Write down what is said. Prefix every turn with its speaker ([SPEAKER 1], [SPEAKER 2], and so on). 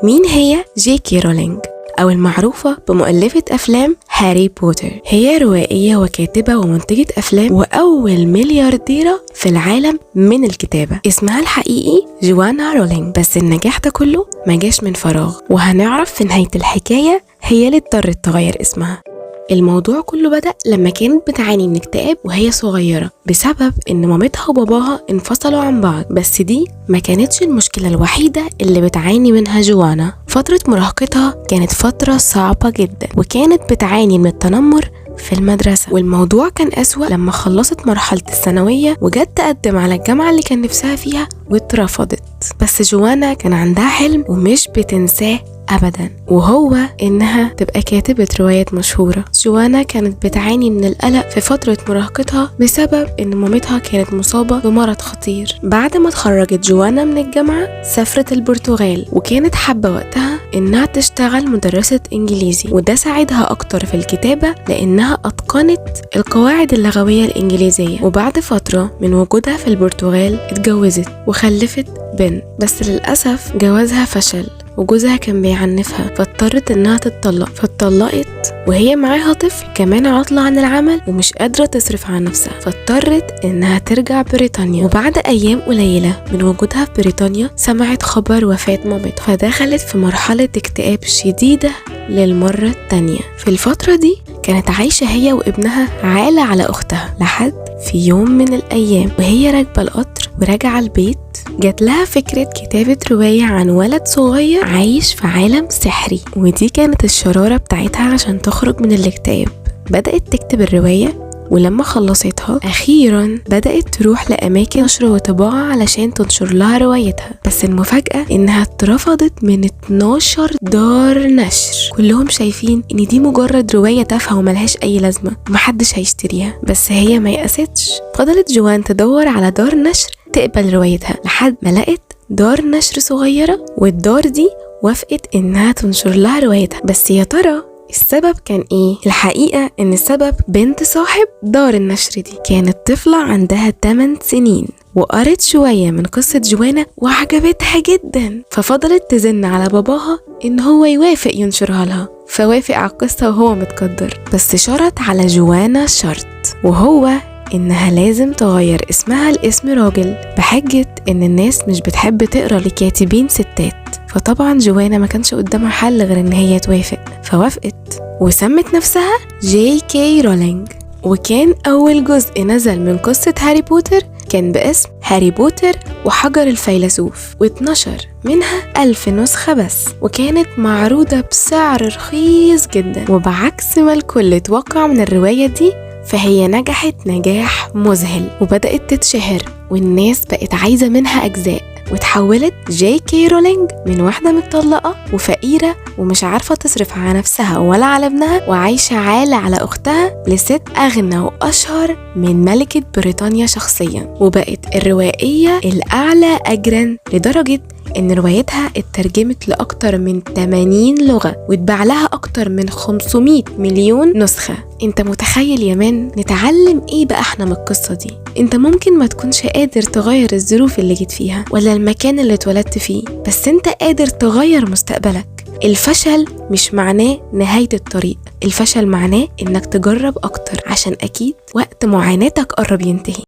[SPEAKER 1] مين هي جي كي رولينج؟ أو المعروفة بمؤلفة أفلام هاري بوتر. هي روائية وكاتبة ومنتجة أفلام وأول مليارديرة في العالم من الكتابة. اسمها الحقيقي جوانا رولينج، بس النجاح ده كله ما جاش من فراغ، وهنعرف في نهاية الحكاية هي اللي اضطرت تغير اسمها. الموضوع كله بدأ لما كانت بتعاني من اكتئاب وهي صغيرة بسبب ان مامتها وباباها انفصلوا عن بعض. بس دي ما كانتش المشكلة الوحيدة اللي بتعاني منها جوانا. فترة مراهقتها كانت فترة صعبة جدا، وكانت بتعاني من التنمر في المدرسة، والموضوع كان أسوأ لما خلصت مرحلة الثانوية وجت تقدم على الجامعة اللي كان نفسها فيها واترفضت. بس جوانا كان عندها حلم ومش بتنساه أبدا، وهو إنها تبقى كاتبة روايات مشهورة. جوانا كانت بتعاني من القلق في فترة مراهقتها بسبب إن مامتها كانت مصابة بمرض خطير. بعد ما اتخرجت جوانا من الجامعة سافرت البرتغال، وكانت حابة وقتها إنها تشتغل مدرسة إنجليزي، وده ساعدها أكتر في الكتابة لأنها أتقنت القواعد اللغوية الإنجليزية. وبعد فترة من وجودها في البرتغال اتجوزت وخلفت بنت، بس للأسف جوازها فشل وجوزها كان بيعنفها، فاضطرت انها تتطلق. فاتطلقت وهي معاها طفل، كمان عاطلة عن العمل ومش قادرة تصرف على نفسها، فاضطرت انها ترجع بريطانيا. وبعد ايام قليلة من وجودها في بريطانيا سمعت خبر وفاة مامتها، فدخلت في مرحلة اكتئاب شديدة للمرة التانية. في الفترة دي كانت عايشة هي وابنها عالة على أختها، لحد في يوم من الأيام وهي راكبة القطر وراجعة البيت جات لها فكرة كتابة رواية عن ولد صغير عايش في عالم سحري، ودي كانت الشرارة بتاعتها عشان تخرج من الاكتئاب. بدأت تكتب الرواية، ولما خلصتها أخيرا بدأت تروح لأماكن نشر وطباعة علشان تنشر لها روايتها. بس المفاجأة إنها اترفضت من 12 دار نشر، كلهم شايفين إن دي مجرد رواية تافهة وملهاش أي لازمة ومحدش هيشتريها. بس هي ما يأستش، فضلت جوان تدور على دار نشر تقبل روايتها لحد ما لقت دار نشر صغيرة، والدار دي وافقت إنها تنشر لها روايتها. بس يا ترى السبب كان ايه؟ الحقيقة ان السبب بنت صاحب دار النشر دي كانت طفلة عندها 8 سنين، وقرت شوية من قصة جوانا وعجبتها جدا، ففضلت تزن على باباها ان هو يوافق ينشرها لها، فوافق على القصة وهو متقدر. بس شرط على جوانا شرط، وهو إنها لازم تغير اسمها لاسم راجل، بحجة إن الناس مش بتحب تقرأ لكاتبين ستات. فطبعا جوانا ما كانش قدامها حل غير إن هي توافق، فوافقت وسمت نفسها جي كي رولينج. وكان أول جزء نزل من قصة هاري بوتر كان باسم هاري بوتر وحجر الفيلسوف، واتنشر منها 1000 نسخة بس، وكانت معروضة بسعر رخيص جدا. وبعكس ما الكل اتوقع من الرواية دي، فهي نجحت نجاح مذهل وبدأت تتشهر، والناس بقت عايزة منها أجزاء، وتحولت جي كي رولينج من واحدة متطلقة وفقيرة ومش عارفة تصرف على نفسها ولا على ابنها وعايشة عالة على أختها، لست أغنى وأشهر من ملكة بريطانيا شخصيا، وبقت الروائية الأعلى أجرا لدرجة إن روايتها اترجمت لأكتر من 80 لغة واتباع لها أكتر من 500 مليون نسخة. انت متخيل يا مان؟ نتعلم ايه بقى احنا من القصة دي؟ انت ممكن ما تكونش قادر تغير الظروف اللي جيت فيها ولا المكان اللي اتولدت فيه، بس انت قادر تغير مستقبلك. الفشل مش معناه نهاية الطريق، الفشل معناه انك تجرب اكتر، عشان اكيد وقت معاناتك قرب ينتهي.